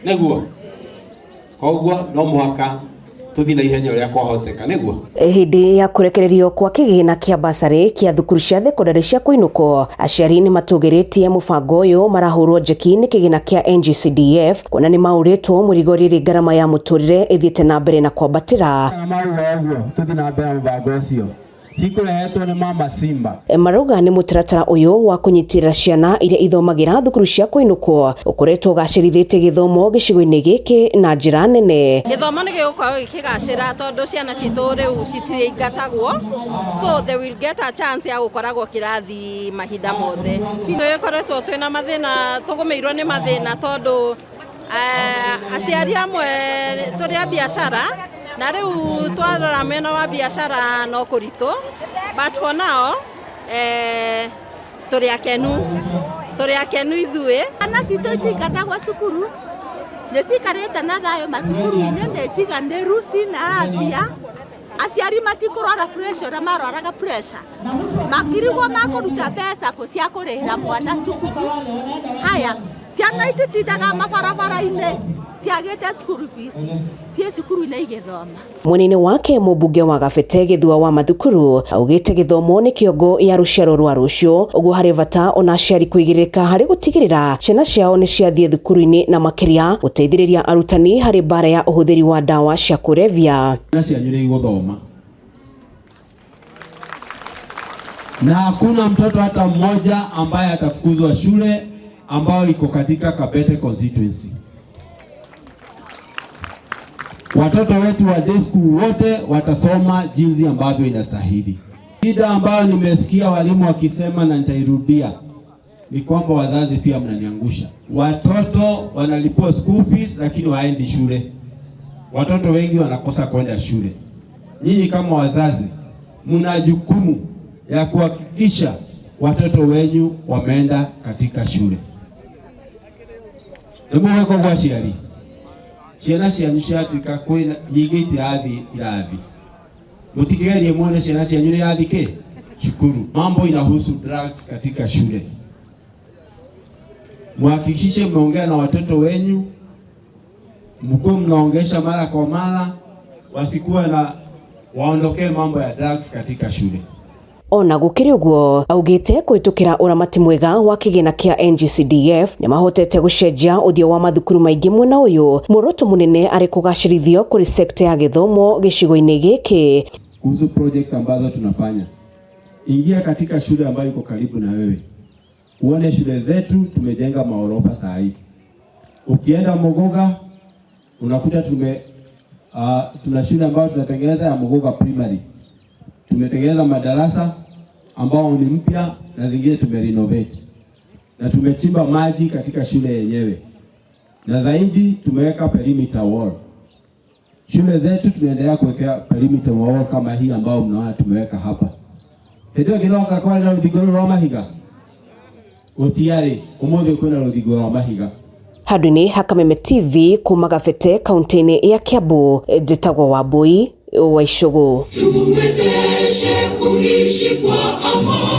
Nĩguo koguo no mũhaka tũthiĩ na ihenya ũrĩa kwahoteka nĩguo. Hĩndĩ ya kũrekererio kwa kĩgĩna kĩa basarĩ kĩa thukuru cia thekondarĩ cia kũinũkwo, aciari nĩ matũgĩrĩtie mũbango ũyũ marahũrwo njeki nĩ kĩgĩna kĩa NGCDF kuona nĩ maũrĩtwo mũrigo rĩrĩ ngarama ya mũtũrĩre ĩthiĩte na mbere na kwambatĩra. Mauga ũguo tũthiĩ na mbere na mũbango ũcio cikũrehetwo nĩ mama Simba. Marauga nĩ mũtaratara ũyũ wa kũnyitĩrĩra ciana iria ithomagĩra thukuru cia kũinũkwo ũkoretwo ũgacĩrithĩtie gĩthomo gĩcigo-inĩ gĩkĩ na njĩra nene. Gĩthomo nĩ gĩgũkorwo gĩkĩgacĩra tondũ ciana citũ rĩu citirĩingatagwo, so they will get a chance ya gũkoragwo kĩrathi mahinda mothe. Tũgĩkoretwo twĩna mathĩna, tũgũmĩirwo nĩ mathĩna tondũ aciari amwe tũrĩ a biacara na rĩu twarora mwena wa biacara no kũritũ, but for now tũrĩ akenu, tũrĩ akenu ithuĩ. Ciana citũ itingatagwo cukuru, nĩ cikarĩte na thayũ macukuru-inĩ, nĩ njiganĩru, cina afya. Aciari matikũrwara pressure ũrĩa marwaraga pressure, makirigwo makũruta mbeca kũ cia kũrĩhĩra mwana cukuru. Haya, ciana ititindaga mabarabara-inĩ ciagĩte school fees, ciĩ cukuru-inĩ igĩthoma. Mwena-inĩ wake mũmbunge wa Gabete Gĩthua wa Mathukuru augĩte gĩthomo nĩ kĩongo ya rũciaro rwa rũciũ, ũguo harĩ bata ona aciari kũigĩrĩrĩka harĩ gũtigĩrĩra ciana ciao nĩ ciathiĩ thukuru-inĩ na makĩria gũteithĩrĩria arutani harĩ mbara ya ũhũthĩri wa ndawa cia kũrebia. Ciana cianyu nĩ igũthoma na hakuna mtoto hata mmoja ambaye atafukuzwa shule ambayo iko katika Kabete constituency. Watoto wetu wa day school wote watasoma jinsi ambavyo inastahili. Shida ambayo nimesikia walimu wakisema na nitairudia ni kwamba wazazi pia mnaniangusha. Watoto wanalipwa school fees lakini waendi shule. Watoto wengi wanakosa kwenda shule. Nyinyi kama wazazi mna jukumu ya kuhakikisha watoto wenyu wameenda katika shule. Nĩmũgwĩka ũguo aciari? Ciana cianyu ciatuĩka kwĩna nyingĩ itirathiĩ irathi, mũtikĩgerie muone ciana cianyu nĩ irathiĩ kĩ cukuru. Mambo inahusu drugs katika shule, muhakikishe mmeongea na watoto wenyu, mkuwe mnaongesha mara kwa mara, wasikuwe na waondokee mambo ya drugs katika shule. Ona gũkĩrĩ ũguo augĩte kũhĩtũkĩra ũramati mwega wa kĩgĩna kĩa NGCDF nĩ mahotete gũcenjia ũthiũ wa mathukuru maingĩ mwena ũyũ, muoroto mũnene arĩ kũgacĩrithio kũrĩ sekta ya gĩthomo gĩcigo-inĩ gĩkĩ. Kuhusu project ambazo tunafanya, ingia katika shule ambayo iko karibu na wewe uone shule zetu tumejenga maorofa saa hii. Ukienda Mogoga unakuta tuna shule ambayo tunatengeneza ya Mogoga Primary, tumetengeneza madarasa ambao ni mpya na zingine tumerenovate na tumechimba maji katika shule yenyewe, na zaidi tumeweka perimeter wall. Shule zetu tunaendelea kuwekea perimeter wall kama hii ambao mnaona tumeweka hapa. Hĩndĩ ĩyo kĩroka kwarĩ na rũthingo rũrũ rwa mahiga gũtiarĩ, ũmũthĩ kwĩna rũthingo rwa mahiga. Handũ-inĩ ha Kameme TV kuma Gabete kaunti-inĩ ya Kiambu, njĩtagwo Wambui wa Icũgũ. Tuwezeshe kuishi kwa amani.